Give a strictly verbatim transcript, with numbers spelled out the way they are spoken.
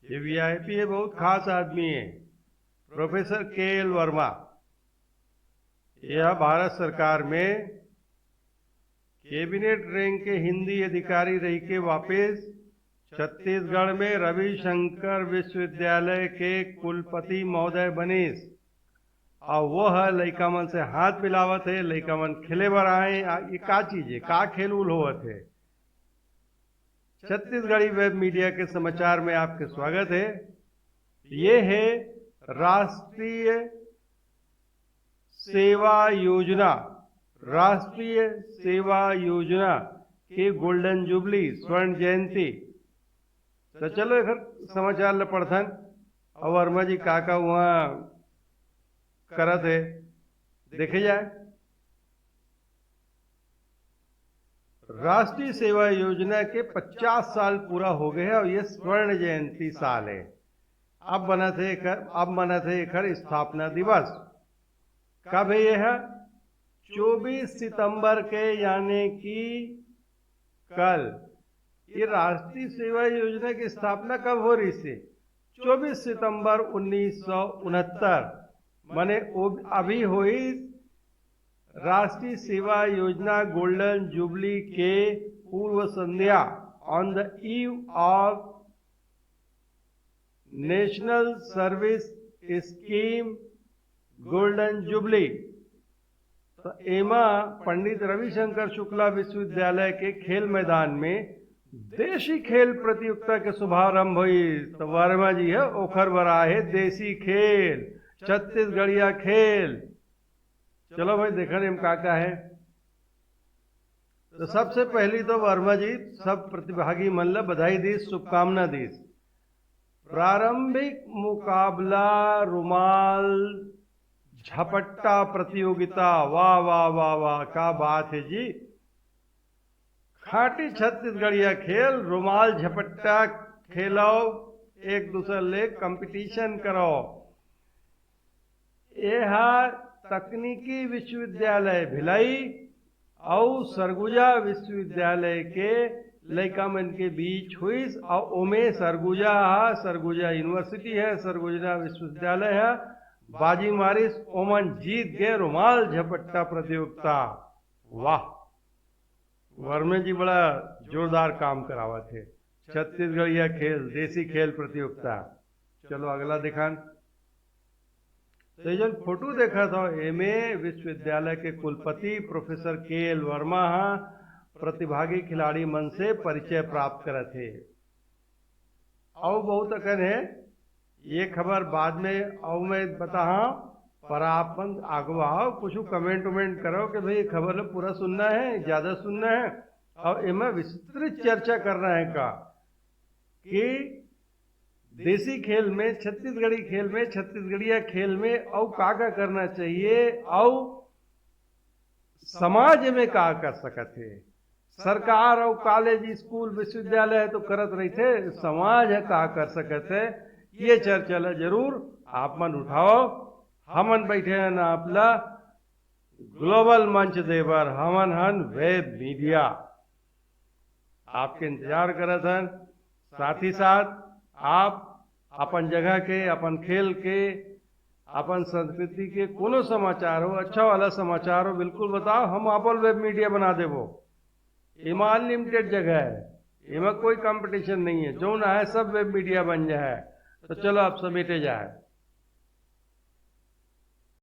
ये वीआईपी है, बहुत खास आदमी है, प्रोफेसर के एल वर्मा। यह भारत सरकार में कैबिनेट रैंक के हिंदी अधिकारी रहिके वापस छत्तीसगढ़ में रविशंकर विश्वविद्यालय के कुलपति महोदय बनिस। अउ वो ह लइका मन से हाथ मिलावत हे, लइका मन खेले बर आए। आ, ये का चीज है, का खेल उल होवत है? छत्तीसगढ़ी वेब मीडिया के समाचार में आपके स्वागत है। ये है राष्ट्रीय सेवा योजना, राष्ट्रीय सेवा योजना के गोल्डन जुबली, स्वर्ण जयंती। तो चलो एकर समाचार ल पढ़थन, अउ वर्मा जी का का वहाँ करत है, देखे जाए। राष्ट्रीय सेवा योजना के पचास साल पूरा हो गए हैं और ये स्वर्ण जयंती साल है। अब बनत है एकर, अब मनत है एकर स्थापना दिवस। कब है ये है? चौबीस सितंबर के, यानी कि कल। ये राष्ट्रीय सेवा योजना की स्थापना कब हो रही थी? चौबीस सितंबर उन्नीस सौ उनहत्तर, माने वो अभी हुई राष्ट्रीय सेवा योजना गोल्डन जुबली के पूर्व संध्या, on the eve of National Service Scheme Golden Jubilee। तो एमा पंडित रविशंकर शुक्ला विश्वविद्यालय के खेल मैदान में देसी खेल प्रतियोगिता के शुभारंभ हुई। तो वर्मा जी है ओखर बर आहे देसी खेल, छत्तीसगढ़िया खेल। चलो भाई, देखन एम का का है। तो सबसे पहली तो वर्मा जी सब प्रतिभागी मन ला बधाई दीस, शुभकामना दीस। प्रारंभिक मुकाबला रुमाल झपट्टा प्रतियोगिता। वाह, वाह, वाह, वाह, क्या बात है जी। खाटी छत्तीसगढ़िया खेल, रुमाल झपट्टा खेलो, एक दूसर ले कंपटीशन करो। एहा तकनीकी विश्वविद्यालय भिलाई अउ सरगुजा विश्वविद्यालय के लइका मन के बीच हुईस, अउ ओमे सरगुजा ह, सरगुजा यूनिवर्सिटी है, सरगुजा विश्वविद्यालय है, बाजी मारिस, ओमन जीत गए रुमाल झपट्टा प्रतियोगिता। वाह, वर्मा जी बड़ा जोरदार काम करावत हे। छत्तीसगढ़िया खेल, देसी खेल प्रतियोगिता। चलो अगला दिखान। तो ये जो फोटो देखा था, एमे विश्वविद्यालय के कुलपति प्रोफेसर के एल वर्मा हा प्रतिभागी खिलाड़ी मन से परिचय प्राप्त करत हे। अउ बहुत अकन है, ये खबर बाद में अउ मैं बताहा, पर आप मन आगू आओ, कुछ कमेंट उमेंट करो कि भाई ये खबर ला पूरा सुनना है, ज्यादा सुनना है, और एमा विस्तृत चर्चा करना है का कि देसी खेल में, छत्तीसगढ़ी खेल में, छत्तीसगढ़िया खेल में अउ का का करना चाहिए, अउ समाज में का कर सकत हे। सरकार अउ कॉलेज, स्कूल, विश्वविद्यालय तो करत रहिथे, समाज ह का कर सकत हे, ये चर्चा ला जरूर आप मन उठाओ। हमन बैठे हन आप ला ग्लोबल मंच दे बर, हमन हन वेब मीडिया। आपके इंतजार करत हन। साथ ही साथ आप अपन जगह के, अपन खेल के, अपन संस्कृति के कोनो समाचार हो, अच्छा वाला समाचार हो, बिल्कुल बताओ, हम अपन वेब मीडिया बना देबो। एमा अनलिमिटेड जगह है, एमा कोई कंपटीशन नहीं है, जौन आहे सब वेब मीडिया बन जाए। तो चलो आप समेटे जाए।